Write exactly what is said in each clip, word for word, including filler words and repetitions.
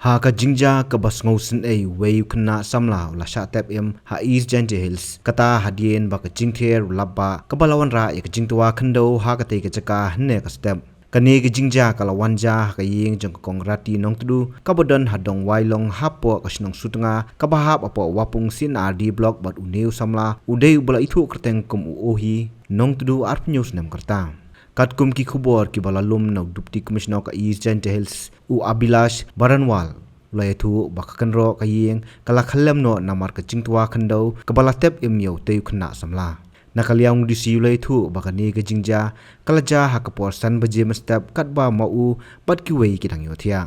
Ha ka jingjia kaba sngewsynei, uwei u khynnah samla u la shah tep im ha East Jaintia Hills, kata hadien ba ka jingther u lap ba kaba la wanrah ïa ka jingtwa khyndew ha katei ka jaka hynne ka step. Kane ka jingjia ka la wan jia ha ka ïing jong ka Kong Rati Nongtdu kaba don ha Dong Wailong hapoh ka shnong Sutnga kaba hap hapoh Wapung C and R D Block bad une u samla u dei uba la ithuh kyrteng kum u Ohi Nongtdu, arphew snem ka rta. Katkum ki khubor kiba la lum na u Deputy Commissioner ka East Jaintia Hills u Abhilash Baranwal, u la ïathuh ba ka kynroh ka ïing ka la khyllem noh namar ka jingtwa khyndew kaba la tep im ïa utei u khynnah samla. Na ka liang u D C u la ïathuh ba kane ka jingjia ka la jia ha ka por san baje mynstep katba ma u bad kiwei ki dang ïohthiah.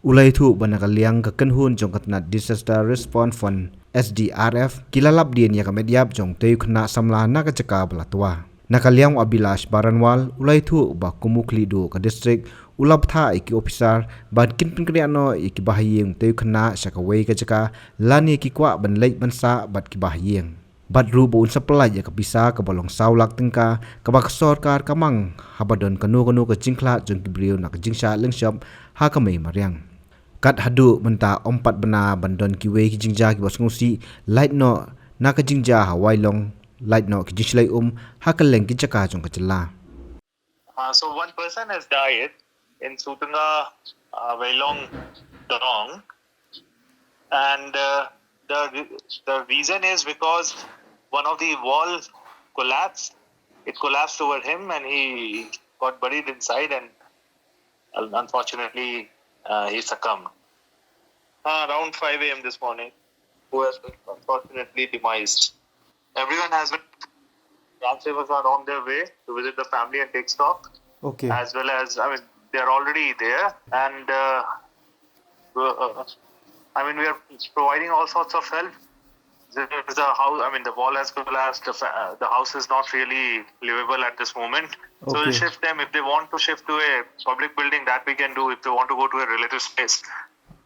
U la ïathuh ba na ka liang ka kynhun jong ka tnat Disaster Response Fund, S D R F, ki la lap dien ïa ka met ïap jong utei u khynnah samla na ka jaka ba la twa. Na ka liang u Abhilash Baranwal u la ïathuh ba kum u khlieh duh ka district u la bthah ïa ki officer ba kin pynkynriah noh ïa ki bahaïing utei u khynnah sha kawei ka jaka lane ki kwah ban leit ban sah bad ki bahaïing. Bad ruh ba un sa pyllait ïa ka pisa kaba long saw lak tyngka kaba ka sorkar ka mang haba don kano kano ka jingkhlad jong ki briew na ka jingshah lyngshop ha ka mei mariang. Kat haduh mynta ym pat bna ban don kiwei ki jingjia kiba sngewsih, lait noh na ka jingjia ha Wailong, lait noh ki jingshlei um ha kylleng ki jaka jong ka jylla. Uh, so one person has died in Sutnga, uh, Wailong, Dong, and uh, the the reason is because one of the wall collapsed. It collapsed over him, and he got buried inside, and un- unfortunately, uh, he succumbed. Uh, around five a m this morning, who has been unfortunately demised. Everyone has been, Ram Sevaks are on their way to visit the family and take stock. Okay. As well as, I mean, they are already there, and uh, uh, I mean, we are providing all sorts of help. There is a house, I mean, the wall has collapsed, the, fa- uh, the house is not really livable at this moment. So we'll Okay. shift them. If they want to shift to a public building, that we can do. If they want to go to a relative space,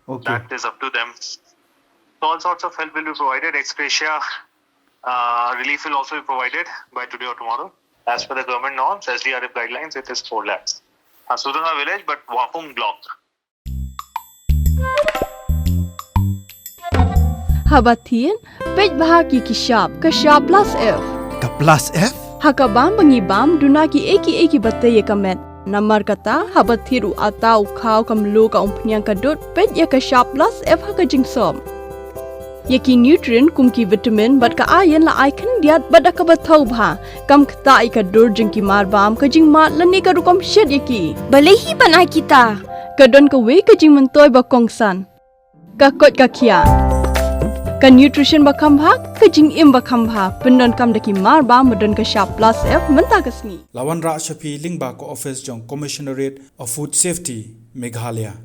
Okay. that is up to them. So all sorts of help will be provided. Ex gratia uh, relief will also be provided by today or tomorrow. As per the government norms, S D R F guidelines, it is four lakhs. Uh, Sutnga village, but Wapung block. Haba thied, peit bha ïa ki shap, ka shap plus F. Ka plus F? Ha ka bam ba ngi bam, duna kiei kiei kiba tei ïa ka met. Namar kata, haba thied u atta, u khaw, ka mluh, ka umphniang, ka dud, peit ïa ka shap plus F ha ka jingsop. Ïa ki nutrient kum ki vitamin bad ka iron la ai khyndiat bad da kaba thaw bha. Kam ktah ïa ka dur jong ki marbam, ka jingmad lane ka rukom shet ïa ki. Balei hi ban ai kita? Ka don kawei ka jingmyntoi ba kongsan. Ka koit ka khiah. Ka nutrition ba kham bha, ka jingim ba kham bha. Pyndonkam da ki marbam ba don ka shap plus F mynta ka sngi. La wanrah sha phi lyngba ka office jong Commissionerate of Food Safety, Meghalaya.